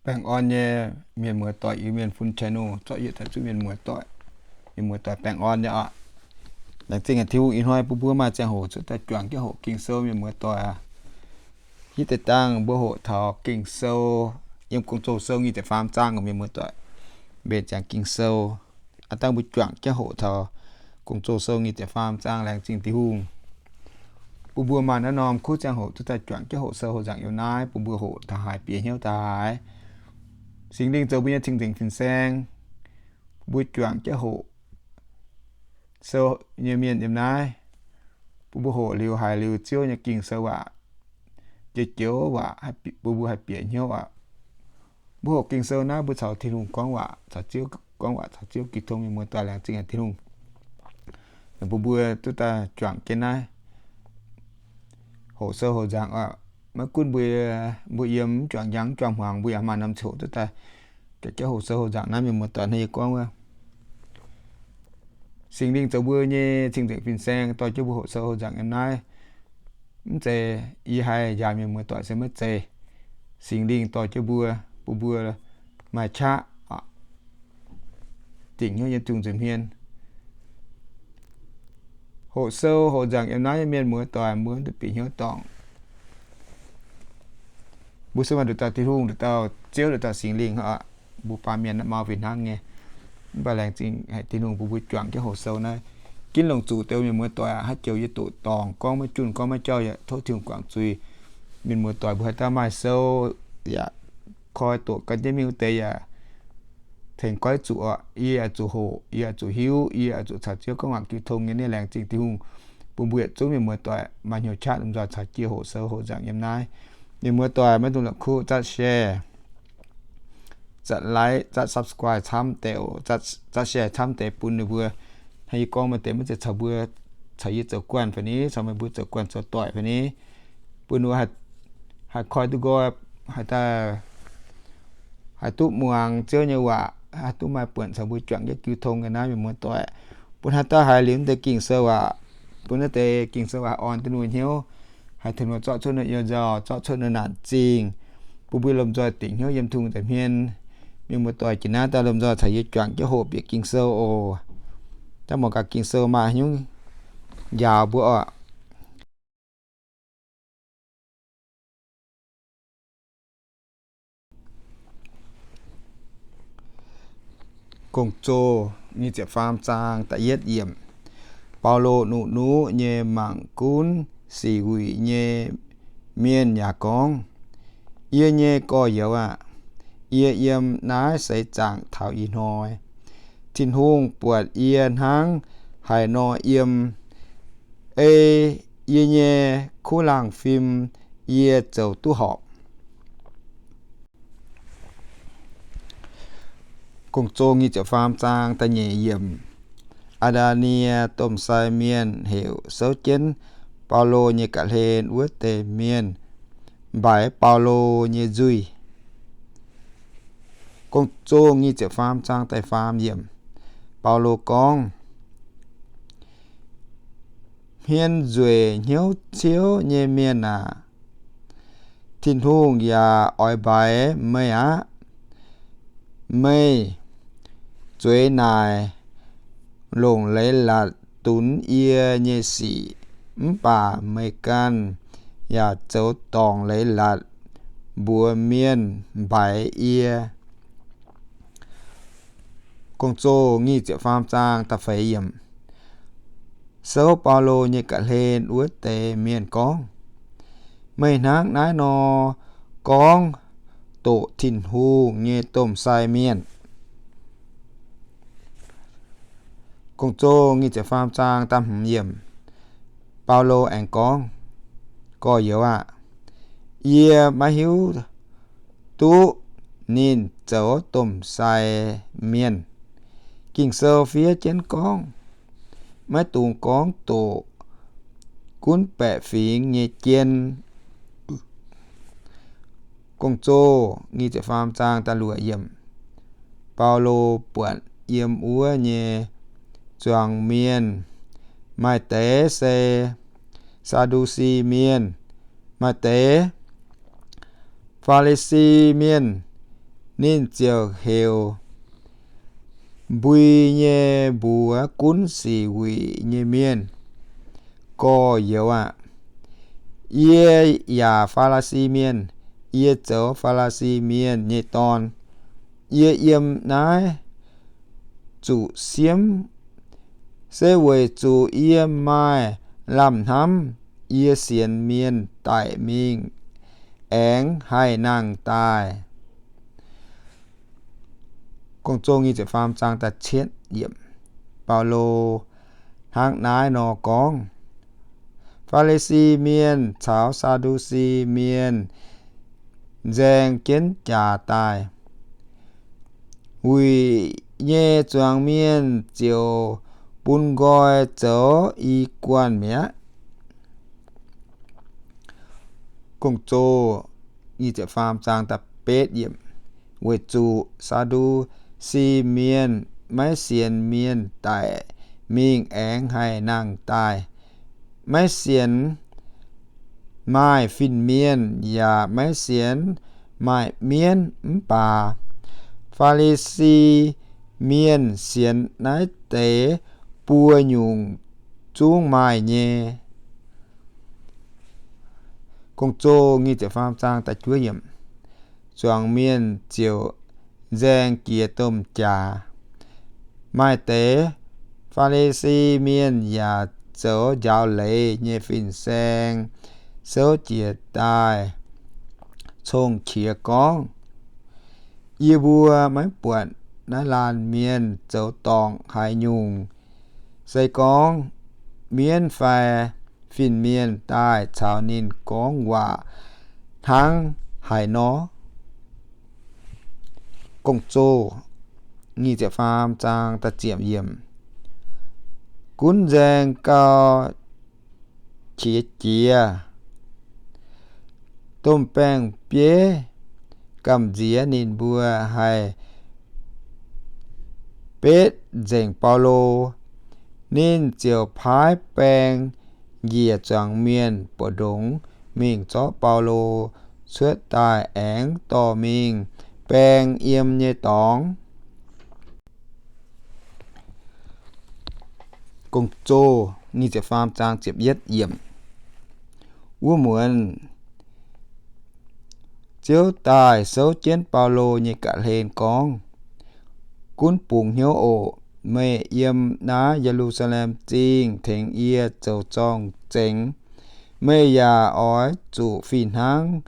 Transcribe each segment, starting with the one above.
Baengh orn nyei mienh muoz-doic, Iu-Mienh Fun channel zorqv yietc taux zuqc mienh muoz-doic, mienh muoz-doic baengh orn nyei oc. Laengz zingh haic Tin-Hungh ih hnoi bun mbuo maaih ziangh hoc zuqc daaih juangc jienv hoqc Ging-Sou, mienh muoz-doic aac. Hitv deix dangh mbuo hoqc taux Ging-Sou, yiem Gong-Zoh Sou nyic ziepc faam zaang, mienh muoz-doic, mbenc ziangx Ging-Sou. Aav dangh mbuo juangc jienv hoqc taux Gong-Zoh Sou nyic ziepc faam zaang. Laengz zingh Tin-Hungh bun mbuo maaih naaiv norm kuv ziangh hoc zuqc daaih juangc jienv hoqc sou hoqc nzaangc yiem naaiv, bun mbuo hoqc taux haaix bieqc hnyouv taux haaix. Singx Lingh zoux mbuo nyei cing-nzengc fin-saeng, bun mbuo juangc jienv hoqc sou nyei mienh yiem naaiv, bun mbuo hoqc liuz haiz liuz Ziouv nyei Ging-Sou waac, joux-joux waac bun mbuo haih bieqc hnyouv aqv. Mbuo hoqc Ging-Sou naaiv mbuo caux Tin-Hungh gorngv waac, caux Ziouv gorngv waac, caux Ziouv jiu tong. Mienh muoz-doic, laengz zingh haic Tin-Hungh bun mbuo duqv daaih juangc jienv naaiv hoqc sou hoqc nzaangc oc. Maiv gunv mbuo, mbuo yiem mv juangc njang mv juangc hmuangx, mbuo yaac maaih norm ziangh hoc duqv daaih juangc jienv hoqc sou hoqc nzaangc naaiv. Mienh muoz-doic, hnangv yie gorngv wuov, Singx Lingh zoux mbuo nyei cing-nzengc fin-saeng, dorh jienv mbuo hoqc sou hoqc nzaangc yiem naaiv. Mv zeiz yie haih njaaux mienh muoz-doic se maiv zeiz. Singx Lingh dorh jienv mbuo, bun mbuo maaih qaqv dingc hnyouv yiem Tin-Hungh nzuih hmien. Hoqc sou hoqc nzaangc yiem naaiv nyei mienh muoz-doic, mbuo duqv bieqc hnyouv dorngc. Mbuo se maaih nduqc dauh Tin-Hungh, nduqc dauh Ziouv, nduqc dauh Singx Lingh aqv. Mbuo baamh mienh naaiv mau fih hnangv nyei. Mv baac laengz zingh haic Tin-Hungh bun mbuo juangc jienv hoqc sou naaiv. Ginv longc zuqc deix mienh muoz-doic aac, haaix joux yie doqc dorngc gorngv maiv junh gorngv maiv jauh yaac tov Tin-Hungh guangc zuiz. Mienh muoz-doic mbuo haaix dauh maaih sou yaac koi doqc gan jienv mingh wuov deix yaac tengx goiv zuqc oc. Yie yaac zuqc hoqc, yie yaac zuqc hiuv, yie yaac zuqc caux Ziouv gorngv waac jiu tong nyei. Ninh laengz zingh Tin-Hungh bun mbuo yietc zungv mienh muoz-doic maaih hnyouv qaqv lomh nzoih caux jienv hoqc sou hoqc nzaangc yiem naaiv. Mienh muoz-doic maiv dungx la'kuqv zatv share, zatv like, zatv subscribe camv deix, zatv share camv deix bun ninh mbuo. Hnangv yie gorngv, maaih deix maiv zeiz caux mbuo, caux yie zoux guanh fai ni, caux meih mbuo zoux guanh zoux doic fai ni, bun ninh mbuo haih koi duqv nqoi, haih duqv muangx Ziouv nyei waac, haih duqv maaih buonc caux mbuo juangc jienv jiu tong nyei naaiv mienh muoz-doic. Bun haaix dauh haiz liuz naaiv deix Ging-Sou aac, bun naaiv deix Ging-Sou aac orn duqv ninh mbuo hnyouv, haih tengx ninh mbuo zorqv cuotv ninh nyei yie nzauh, zorqv cuotv ninh nyei naanc zingh, bun mbuo lomh nzoih dingc hnyouv yiem Tin-Hungh nzuih hmien. Mienh muoz-doic, jiex naaiv daaih lomh nzoih caux yie juangc jienv hoqc bieqc Ging-Sou oc. Daaih mangc gaax Ging-Sou maaih haaix nyungc njaaux mbuo oc. Gong-Zoh nyic ziepc faam zaang da'yietv yiemc. Baulo nuqv-nuqv nyei mangc gunv sic wuic nyei mienh yaac gorngv, Yie nyei gorx-youz aah! Yie yiem naaiv seix zaangc taux ih hnoi, Tin-Hungh buatc yie hnangv haaix nor yiem. Ei yie nyei kuv laangh fim yie zoux duqv horpc. Gong-Zoh nyic ziepc faam zaang da'nyeic yiemc. Aa^ndaa^nie domh sai mienh heuc souv jienv Baulo nyei ga'hlen wuov deix mienh mbaix Baulo nyei nzuih. Gong-Zoh nyic ziepc faam zaang da'faam yiemc. Baulo gorngv, Hmien nzueic hnyouv ciouv nyei mienh aac, Tin-Hungh yaac oix mbaix meih aqv. Meih zueiz naaic longc leiz-latc dunx yie nyei sic, mv baac meih ganh yaac zoux dorngc leiz-latc mbuox mienh mbaix yie. Gong-Zoh nyic ziepc faam zaang da'feix yiemc. Souv Baulo nyei ga'hlen wuov deix mienh gorngv, Meih hnangv naaiv nor gorngv doqc Tin-Hungh nyei domh sai mienh. Gong-Zoh nyic ziepc faam zaang da'hmz yiemc. Baulo aengx gorngv, Gorx-youz aah! Yie maiv hiuv duqv ninh zoux domh sai mienh. Ging-Sou fiev jienv gorngv, Maiv dungx gorngv doqc gunv baeqc fingx nyei jien. Gong-Zoh nyic ziepc faam zaang da'luoqc yiemc. Baulo buatc yiem wuov nyei zuangx mienh, maaih deix se Saa^ndu^si Mienh, maaih deix Faa^li^si Mienh, Ninh ziouc heuc mbui nyei mbuox gunv sic wuic nyei mienh, Gorx-youz aah! Yie yaac Faa^li^si Mienh. Yie zoux Faa^li^si Mienh nyei dorn. Yie yiem naaiv zuqc siemv se weic zuqc yie maaih lamh hnamv. Yie sienx mienh daic mingh aengx haih nangh daaih. Baulo hnangv naaiv nor gorngv, Faa^li^si Mienh caux Saa^ndu^si Mienh nzaeng jienv jaax daaih. Wuic nyei zuangx mienh ziouc bun nqoi zoux i guanh mi'aqv. Weic zuqc Saa^ndu^si Mienh maiv sienx mienh daic mingh aengx haih nangh daaih, maiv sienx maaih fin-mienh yaac maiv sienx maaih mienv. Mv baac Faa^li^si Mienh sienx naaiv deix buo nyungc zungv maaih nyei. Zuangx mienh ziouc nzaeng jiex domh jaax. Maaih deix Faa^li^si Mienh yaac zoux njaaux leiz nyei fin-saeng souv jiez daaih, cong-qiex gorngv, Yie mbuo maiv buatc naaiv laanh mienh zoux dorngc haaix nyungc. Se gorngv mienv fai fin-mienh daaih caux ninh gorngv waac hnangv haaix nor? Gunv nzaeng gau qiex jiez, domh baeng-bieiv gamh nziex ninh mbuo haih betv nzengc Baulo. Ninh ziouc paaiv baeng njiec zuangx mienh mbu'ndongx mingh zorqv Baulo cuotv daaih aengx dorh mingh baeng yiem nyei dorngx. Wuov muonz Ziouv daaih souv jienv Baulo nyei ga'hlen gorngv, Gunv bungx hnyouv oc. Meih yiem naaiv Ye^lu^saa^lem Zingh tengx yie zoux zorng-zengx. Meih yaac oix zuqc fih hnangv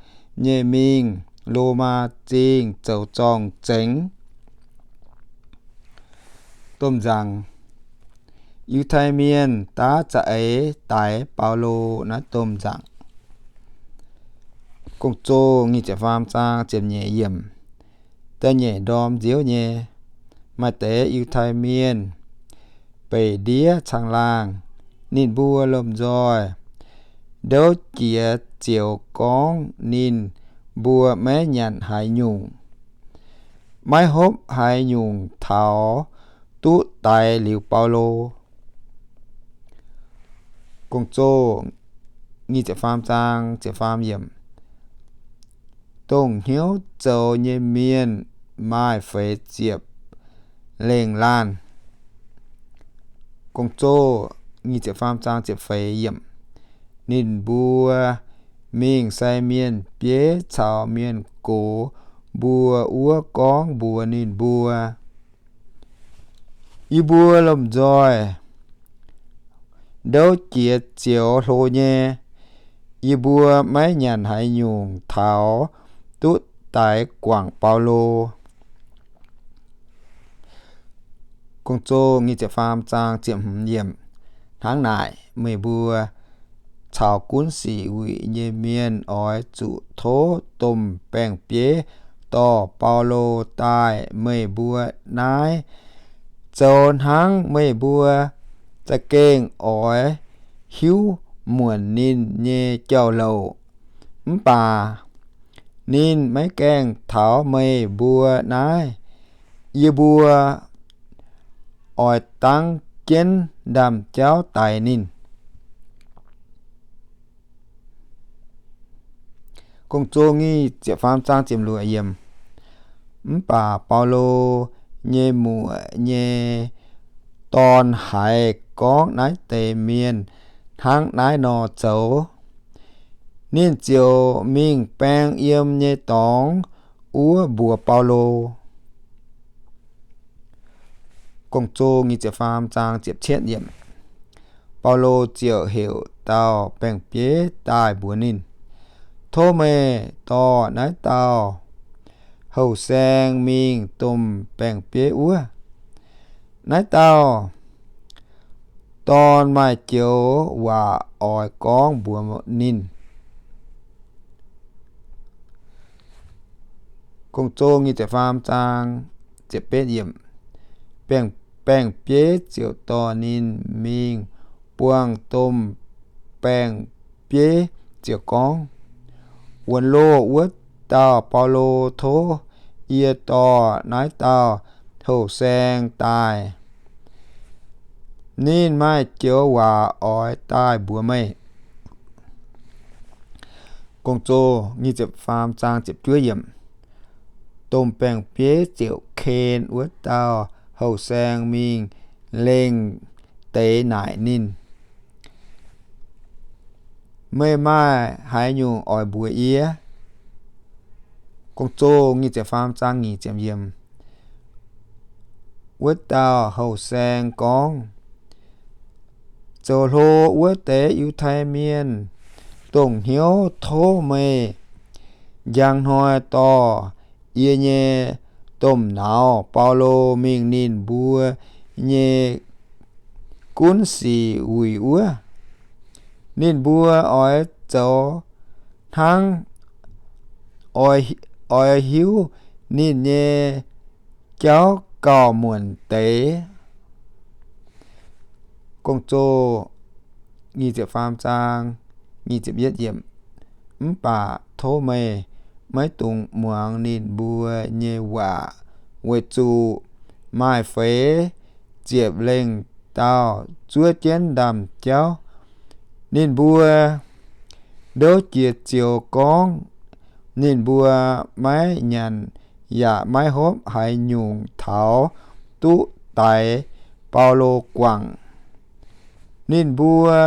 nyei mingh Lomaa Zingh zoux zorng-zengx. Domh nzaangc, Yiutai Mienh daav za'eix daix Baulo naaiv domh nzaangc. Da'nyeic ndorm nziouv nyei, maaih deix Yiutai Mienh beic ndiev caangh laangh. Ninh mbuo lomh nzoih ndouv jiex zioux gorngv ninh mbuo maiv nyanc haaix nyungc, maiv hopv haaix nyungc taux duqv daix liuz Baulo. Dongh hnyouv zoux nyei mienh maaih feix ziepc lengh laanh. Ninh mbuo mingh sai mienh bieiv caux mienh gox mbuo wuov gorngv mbuox ninh mbuo, Yie mbuo lomh nzoih ndouv jiex zioux hlo nyei. Yie mbuo maiv nyanc haaix nyungc taux duqv daix guangc Baulo. Hnangv naaic, meih mbuo caux gunv sic wuic nyei mienh oix zuqc tov domh baeng-bieiv dorh Baulo daaih meih mbuo naaiv, zoux hnangv meih mbuo za'gengh oix hiuv muonc ninh nyei jauv-louc. Mv baac ninh maiv gaengh taux meih mbuo naaiv. Yie mbuo oix dangv jienv ndaamv-jauv daix ninh. Mv baac Baulo nyei muoc nyei dorn haiz gorngv naaiv deix mienh hnangv naaiv nor zoux, ninh ziouc mingh baeng yiem nyei dorngx wuov mbuox Baulo. Baulo ziouc heuc dauh baeng-bieiv daaih mbuox ninh, Tov meih dorh naaiv dauh houh saeng mingh domh baeng-bieiv wuov. Naaiv dauh dorn maaih joux waac oix gorngv mbuox ninh. Baeng, baeng-bieiv ziouc dorh ninh mingh buangh domh baeng-bieiv ziouc gorngv, Wuonx loh wuov dauh Baulo, tov yie dorh naaiv dauh houh saeng daaih. Ninh maaih joux waac oix daaih mbuox meih. Domh baeng-bieiv ziouc ken wuov dauh houh saeng mingh lengh deix naaic ninh, Meih maaih haaix nyungc oix mbuox yie? Wuov dauh houh saeng gorngv, Zoux hlo wuov deix Yiutai Mienh dongh hnyouv tov meih njang hnoi dorh yie nyei domh nauz Baulo mingh ninh mbuo nyei gunv sic wuic wuov. Ninh mbuo oix zoux hnangv oix hiuv ninh nyei jauv gauh muonc deix. Mv baac tov meih maiv dungx muangx ninh mbuo nyei waac, weic zuqc maaih feix ziepc lengh dauh zuov jienv ndaamv-jauv. Ninh mbuo ndouv jiex zioux gorngv ninh mbuo maiv nyanc yaac maiv hopv haaix nyungc taux duqv daix Baulo guangc. Ninh mbuo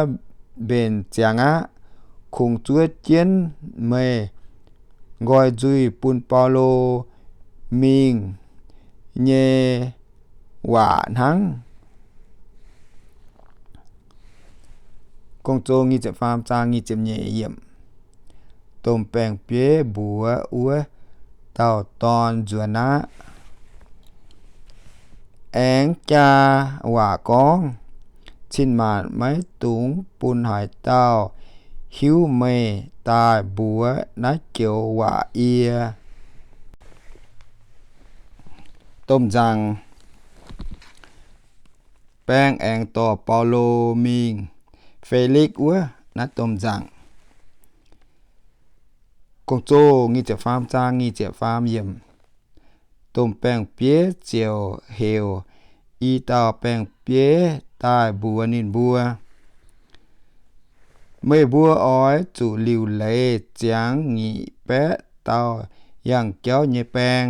mbenc ziangx aqv. Kungx zuov jienv meih nqoi nzuih bun Baulo mingh nyei waac hnangv. Domh baeng-bieiv mbuox wuov dauh dorn nzuonx aqv. Aengx jaa waac gorngv, Cin-maanc maiv dungx bun haaix dauh hiuv meih daaih mbuox naaiv joux waac yie. Domh nzaangc baeng aengx dorh Baulo mingh Felix wuov. Naaiv domh nzaangc. Domh baeng-bieiv ziouc heuc i dauh baeng-bieiv daaih mbuox ninh mbuo, Meih mbuo oix zuqc liuc leiz ziangx nyic baeqv dauh yangh jauv nyei baeng,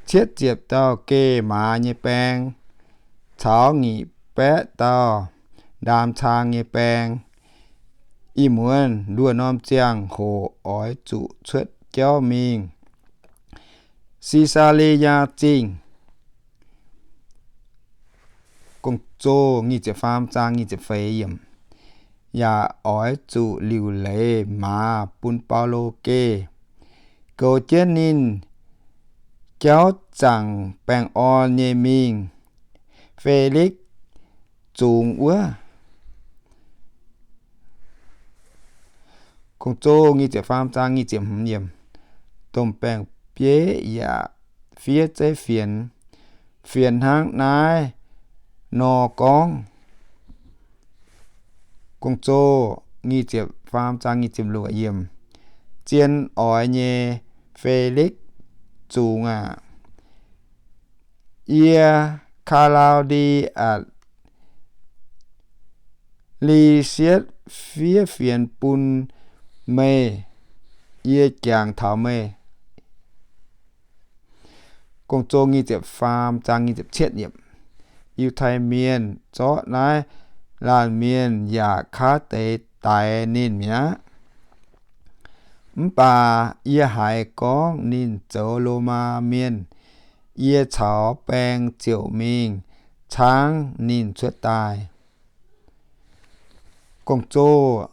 cietv ziepc dauh geh maaz nyei baeng, caux nyic baeqv dauh ndaam cang nyei baeng. Ih muonz luoqc norm ziangh hoc oix zuqc cuotv jauv mingh Si^saa^li^yaa Zingh. Yaac oix zuqc liuc leiz maaz bun Baulo geh, goux jienv ninh jauv zaangc baengh orn nyei mingh Felix zungx wuov. Domh baeng-bieiv yaac fiev zeiv fienx, fienx hnangv naaiv nor gorngv. Zien oix nyei Felix zungx aac, yie, Kaa^laa^di^atc, Li^sietv fiev fienx bun meih. Yie jangx taux meih. Gong-Zoh nyic ziepc faam zaang nyic ziepc cietv yiemc. Yiutai Mienh zorqv naaiv laanh mienh yaac kaav deix daix ninh mi'aqv. Mv baac yie haiz gorngv ninh zoux Lomaa Mienh, yie caux baeng ziouc mingh caangv ninh cuotv daaih. Gong-Zoh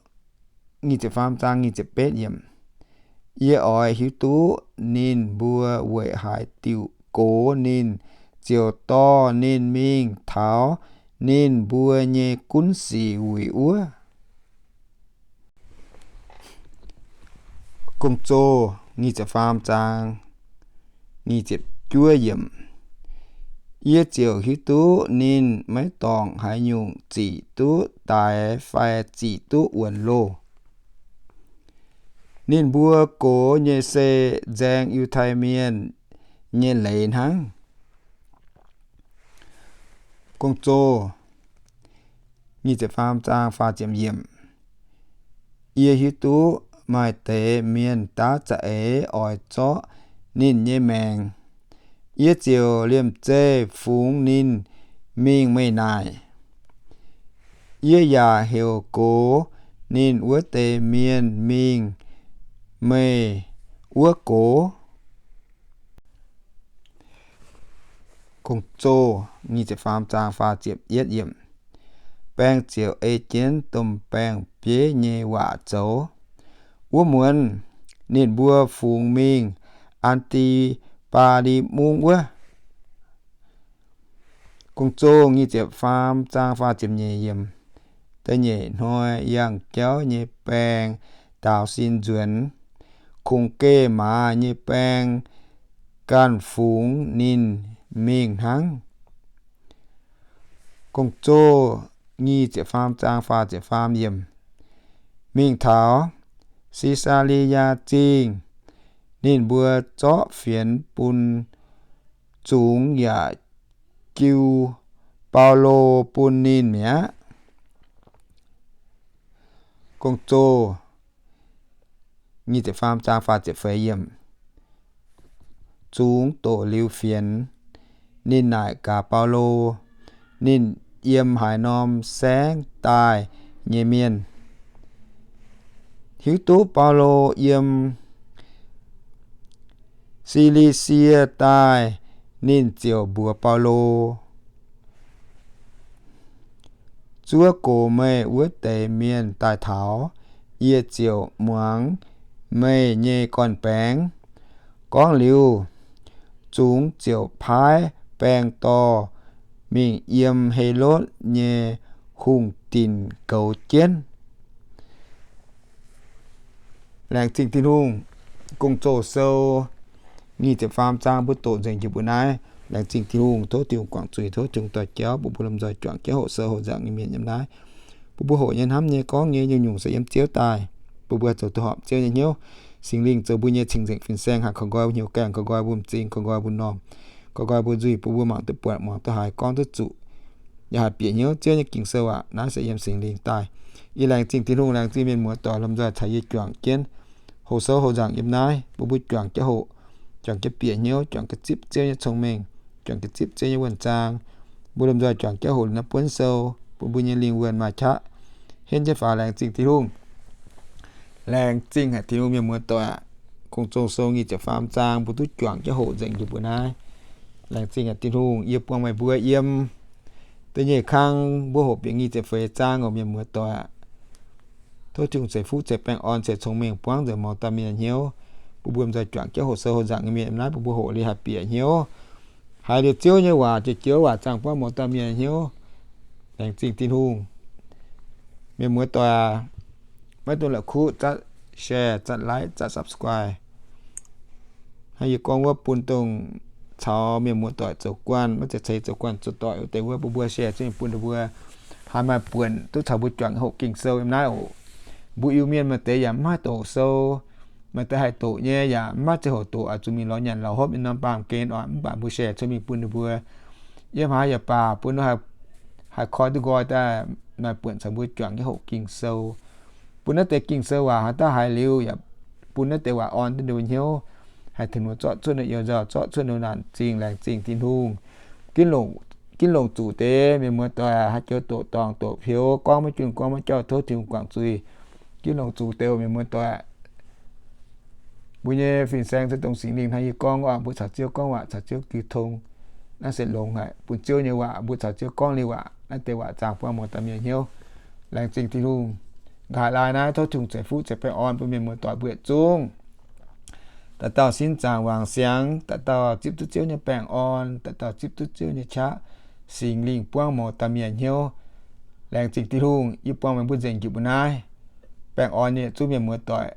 nyic ziepc faam zaang nyic ziepc betv yiemc. Yie oix hiuv duqv ninh mbuo weic haaix diuc gox ninh, ziouc dorh ninh mingh taux ninh mbuo nyei gunv sic wuic wuov. Gong-Zoh nyic ziepc faam zaang nyic ziepc juov yiemc. Yie ziouc hiuv duqv ninh maiv dorngc haaix nyungc zic duqv daix fai zic duqv wuonx loh. Ninh mbuo gox nyei se nzaeng Yiutai Mienh nyei leiz hnangv. Gong-Zoh nyic ziepc faam zaang faah ziepc yiemc. Yie hiuv duqv maaih deix mienh daav za'eix oix zorqv ninh nyei maengc. Yie ziouc liemh zeih fungx ninh mingh meih naaic. Yie yaac heuc gox ninh wuov deix mienh mingh meih wuov gox. Gong-Zoh nyic ziepc faam zaang faah ziepc yietv yiemc. Baeng ziouc ei jienv domh baeng-bieiv nyei waac zoux. Wuov muonz ninh mbuo fungx mingh An^ti^baa^li Mungv wuov. Gong-Zoh nyic ziepc faam zaang faah ziepc nyeic yiemc. Da'nyeic hnoi yangh jauv nyei baeng daaux sin nzuonx, kungx geh maaz nyei baeng ganh fungx ninh mingh hnangv. Gong-Zoh nyic ziepc faam zaang faah ziepc faam yiemc. Mingh taux Si^saa^li^yaa Zingh, ninh mbuo zorqv fienx bun zungx yaac jiu Baulo bun ninh mi'aqv. Gong-Zoh nyic ziepc faam zaang faah ziepc feix yiemc. Zungx doqc liuz fienx, ninh naaic gaax Baulo, ninh yiem haaix norm saengv daaih nyei mienh, hiuv duqv Baulo yiem Silixie daaih, ninh ziouc mbuox Baulo, Zuov gox meih wuov deix mienh daaih taux, yie ziouc muangx meih nyei gorn-baengx. Gorngv liuz, zungx ziouc paaiv baeng dorh mingh yiem Helotv nyei hungh dinc goux jienv. Laengz zingh Tin-Hungh. Gong-Zoh sou nyic ziepc faam zaang mbuo doqc nzengc jiex mbuo naaiv. Laengz zingh Tin-Hungh, tov Tin-Hungh guangc zuiz, tov Tin-Hungh dorh jauv bun mbuo lomh nzoih juangc jienv hoqc sou hoqc nzangc nyei mienh yiem naaiv. Bun mbuo hoqc nyei, hnamv nyei, gorngv nyei, nyungc-nyungc se yiem Ziouv daaih. Bun mbuo zoux duqv horpc Ziouv nyei hnyouv. Singx Lingh zoux mbuo nyei cing-nzengc fin-saeng, haih koi nqoi mbuo hnyouv gaengh, koi nqoi mbuo m'zing, koi nqoi mbuo m'normh, koi nqoi mbuo nzuih, bun mbuo mangc duqv buatc, muangx duqv haiz, gorngv duqv zuqc, yaac haih bieqc hnyouv Ziouv nyei Ging-Sou aac. Naaiv se yiem Singx Lingh daaih. Yie laengz zingh Tin-Hungh, laengz zingh mienh muoz-doic lomh nzoih caux yie juangc jienv hoqc sou hoqc nzangc yiem naaiv. Bun mbuo juangc jienv hoqc, juangc jienv bieqc hnyouv, juangc jienv zipv Ziouv nyei cong-mengh, juangc jienv zipv Ziouv nyei wuonh zaang. Mbuo lomh nzoih juangc jienv hoqc liuz naaiv buonv sou, bun mbuo nyei lingh wuonh maaih qaqv henv jienv faaux. Laengz zingh Tin-Hungh. Laengz zingh haic Tin-Hungh, mienh muoz-doic aac. Gong-Zoh sou nyic ziepc faam zaang mbuo duqv juangc jienv hoqc nzengc jiex mbuo naaiv. Laengz zingh haic Tin-Hungh, yie buangh meih mbuo yiem da'nyeic kang mbuo hoqc bieqc nyic ziepc feix zaang oc, mienh muoz-doic aac. Tov Tin-Hungh ceix fuqv ceix baengh orn ceix cong-mengh buangv nzengc mouz dauh mienh hnyouv. Bun mbuo lomh nzoih juangc jienv hoqc sou hoqc nzangc nyei mienh yiem naaiv, bun mbuo hoqc liuz haih bieqc hnyouv. Haiz liuz Ziouv nyei waac, jiex Ziouv waac zaangh buangv mouz dauh mienh hnyouv. Laengz zingh Tin-Hungh. Mienh muoz-doic aac, maiv dungx la'kuqv zatv share, zatv like, zatv subscribe. Hnangv yie gorngv wuov, bun dongh caux mienh muoz-doic zoux guanh, maiv zeiz ceix zoux guanh zoux doic wuov deix wuov, bun mbuo share jienv bun ninh mbuo haih maaih buonc duqv caux mbuo juangc hoqc Ging-Sou yiem naaiv oc. Mbuo Iu-Mienh maaih deix yaac mv haih doqc sou, maaih deix haih doqc nyei yaac mv maaih ziangh hoc doqc, oix zuqc mingh lorz nyanc lorz hopv nyei norm baamh gen oc. Mv baac mbuo share cuotv mingh bun ninh mbuo, yiem haaix yaac baac, bun ninh haih koi duqv nqoi daaih, maaih buonc caux mbuo juangc jienv hoqc Ging-Sou. Bun naaiv deix Ging-Sou waac haaix dauh haiz liuz yaac bun naaiv deix waac orn duqv ninh mbuo hnyouv. Baaix Tin-Hungh zorqv cuotv ninh you-nzauh, zorqv cuotv ninh naanc zingh. Laengz zingh Tin-Hungh ginv longc zuqc deix mienh muoz-doic haih joux doqc dorngc doqc peux, gorngv maiv junh gorngv maiv jauh, tov Tin-Hungh guangc zuiz. Ginv longc zuqc deix mienh muoz-doic, mbuo nyei fin-saeng se dongh Singx Lingh hnangv yie gorngv waac, mbuo caux Ziouv gorngv waac, caux Ziouv jiu tong, naaiv se longx haic, bun Ziouv nyei waac, mbuo caux Ziouv gorngv liuz waac, naaiv deix waac zaangh buangh mouz dauh mienh hnyouv. Laengz zingh Tin-Hungh. Nqa'haav laai naaiv tov Tin-Hungh ceix fuqv ceix baengh orn bun mienh muoz-doic mbuo yietc zungv. Dauh dauh sin zaangc wangc siangx, dauh dauh zipv duqv Ziouv nyei baengh orn, dauh dauh zipv duqv Ziouv nyei qaqv, Singx Lingh buangv mouz dauh mienh hnyouv. Laengz zingh Tin-Hungh. Yie buangh meih mbuo nzengc jiex mbuo naaiv, baengh orn nyei yietc zungv mienh muoz-doic.